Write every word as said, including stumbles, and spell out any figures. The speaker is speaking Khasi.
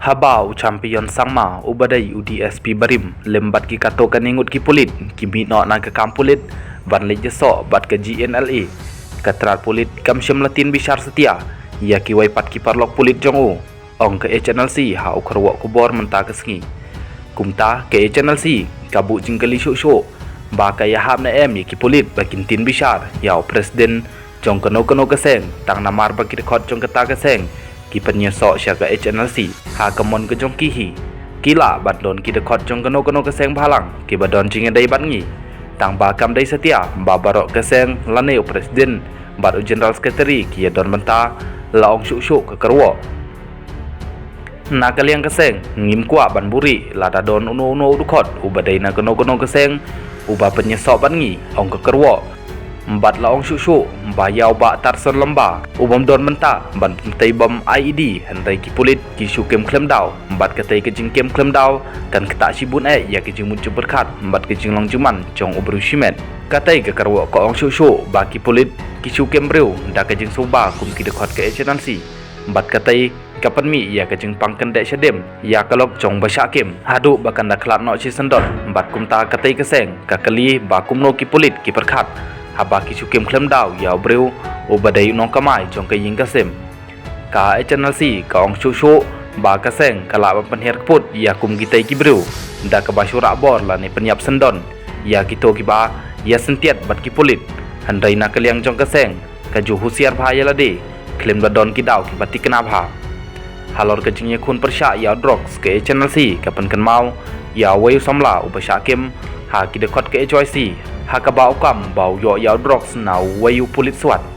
Haba u Champion Sangma uba dei u DSP barim lem bad ki katto katne ngut ki pulit ki mih noh na ka kam pulit ban leit ïasoh bad ka GNLA, ka tnat pulit kam shym la tien bishar satia ïa kiwei pat ki paralok pulit jong u, ong ka HNLC ha u kyrwoh khubor mynta ka sngi. Kumta ka HNLC ka buh jingkylli shuh shuh ba ka ïahap ne em ïa ki pulit ba kin tien bishar ïa u president jong kano kano ka seng tang namar ba ki dkhot jong kata ka seng ki pynïasoh sha ka HNLC. Ha ka mon ka jong ki hi, ki lah ban don ki dkhot jong kano kano ka seng bhalang kiba don jingïadei bad ngi, tang ba kam dei satia ba baroh ka seng lane u president bad u general secretary ki ïadon bynta, la ong shuh shuh ka kyrwoh. Na ka liang ka seng ngim kwah ban buhrieh lada don uno uno u dkhot uba dei na kano kano ka seng uba pynïasoh bad ngi, ong ka kyrwoh. Bad la ong shuh shuh ba ïa u Bah Tarson Lamba u bym don bynta ban pyntei bom IED, hynrei ki pulit ki shu kem khlem daw, bad katei ka jingkem khlem daw kan ktah shibun eh ïa ka jingmut jingpyrkhat bad ka jinglong jingman jong u briew shimet. Katei ka kyrwoh ka ong shuh shuh ba ki pulit ki shu kem briew da ka jingsngewbha kum ki dkhot ka HNLC, bad katei ka pynmih ïa ka jingpang kyndit shadem ïa ka lok jong ba shah kem haduh ba kan da khlad noh shisyndon. Bad kumta katei ka seng ka kylli ba kumno ki pulit ki pyrkhat haba ki shu kem khlem daw ïa u briew uba dei u nongkamai jong ka ïing ka sem. Ka HNLC ka ong shuh shuh ba ka seng ka lah ban pynhiar kput ïa kum kitei ki briew da kaba shu rah bor lane pynïap syndon ïa kito kiba ïasyntiat bad ki pulit, hynrei na ka liang jong ka seng ka ju husiar bha ïa lade khlem da don ki daw kiba tikna bha. Halor ka jingïakhun pyrshah ïa u drugs, ka HNLC ka pynkynmaw ïa uwei u samla uba shah kem ha ki dkhot ka HYC ha kaba u kam ba u ïoh ïa u drugs na uwei u pulit SWAT.